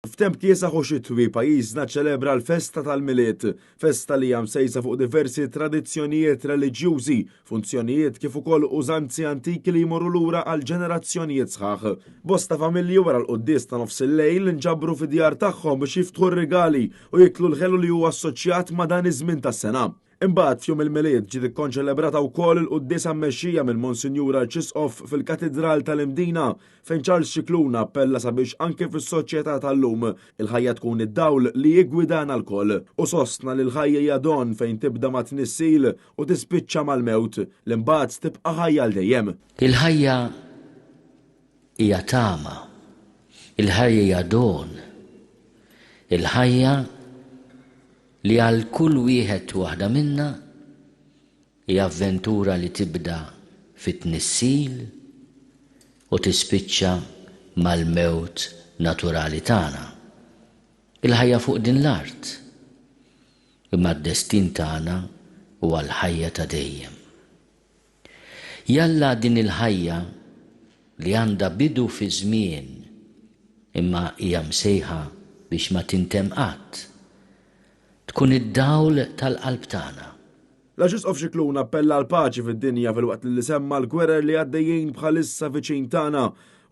F'temp kiesaħ u xitwi, pajjiżna ċċelebra l-festa tal-Milied, festa li hija msejsa fuq diversi tradizzjonijiet reliġjużi, funzjonijiet kif ukoll użanzi antiki li jmorru lura għal ġenerazzjonijiet sħaħ. Bosta familji wara l-quddies ta' nofsillejl nġabru fid-djar tagħhom biex jiftħu r-rigali u jiklu l-ħelu li huwa assoċjat ma' dan iż-żmien tas-sena. Imbagħad f'jum il-Milied ġiet ikkonċelebrata wkoll il-quddiesa mmexxija minn Monsinjur Arċisqof fil-Katidral tal-Imdina fejn Charles Scicluna appella sabiex anke fis-soċjetà tal-lum il-ħajja tkun id-dawl li jiggwidana lkoll u sostna li l-ħajja hija don fejn tibda mat-tnissil u tispiċċa mal-mewt li mbagħad tibqa' ħajja għal dejjem. Il-ħajja hija tama, il-ħajja hija don, il-ħajja li għal kull wieħed u waħda minna hi avventura li tibda fit-tnissil u tispiċċa mal-mewt naturali tagħna, il-ħajja fuq din l-art. Imma d-destin tagħna huwa l-ħajja ta' dejjem. Jalla din il-ħajja li għandha bidu fi żmien imma hija msejħa biex ma tintemm qatt, tkun id-dawl tal-qalb tagħna. L-Arċisqof Scicluna appella għall-paċi fid-dinja filwaqt li semma l-gwerer li għaddejjin bħalissa viċin tagħna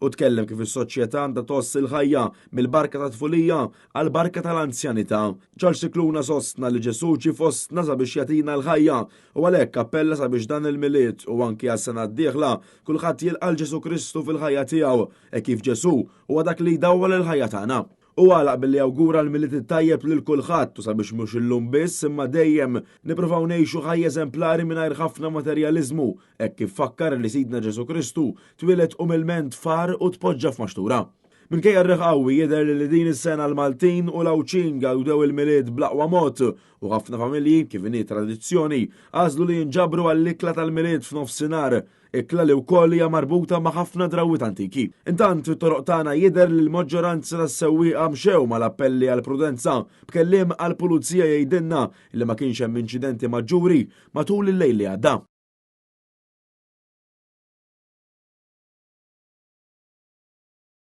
u tkellem kif is-soċjetà għandha tgħożż il-ħajja mill-barka tat-tfulija għall-barka tal-anzjanità. Charles Scicluna sostna li Ġesù ġie fostna sabiex jagħtina l-ħajja u għalhekk appella sabiex dan il-Milied u anki għas-sena d-dieħla kulħadd jilqa' 'l Ġesù Kristu fil-ħajja tiegħu hekk kif Ġesù huwa dak li jdawwal il-ħajja tagħna. Hu għalaq billi awgura l-Milied it-tajjeb lil kulħadd u sabiex mhux illum biss imma dejjem nippruvaw ngħixu ħajja eżemplari mingħajr ħafna materjaliżmu hekk kif fakkar li Sidna Ġesù Kristu twieled umilment f'għar u tpoġġa f'maxtura. Minkejja r-riħ qawwi jidher li din is-sena l-Maltin u l-Għawdxin gawdew il-Milied bl-aqwa mod u ħafna familji, kif inhi tradizzjoni, għażlu li jinġabru għall-ikla tal-Milied f'nofsinhar, ikla li wkoll hija marbuta ma' ħafna drawwiet antiki. Intant, fit-toroq tagħna jidher li l-maġġoranza tas-sewwieqa mxew mal-appelli għall-prudenza, b'kelliem għall-Pulizija jgħidilna li ma kienx hemm inċidenti maġġuri matul il-lejl li għadda.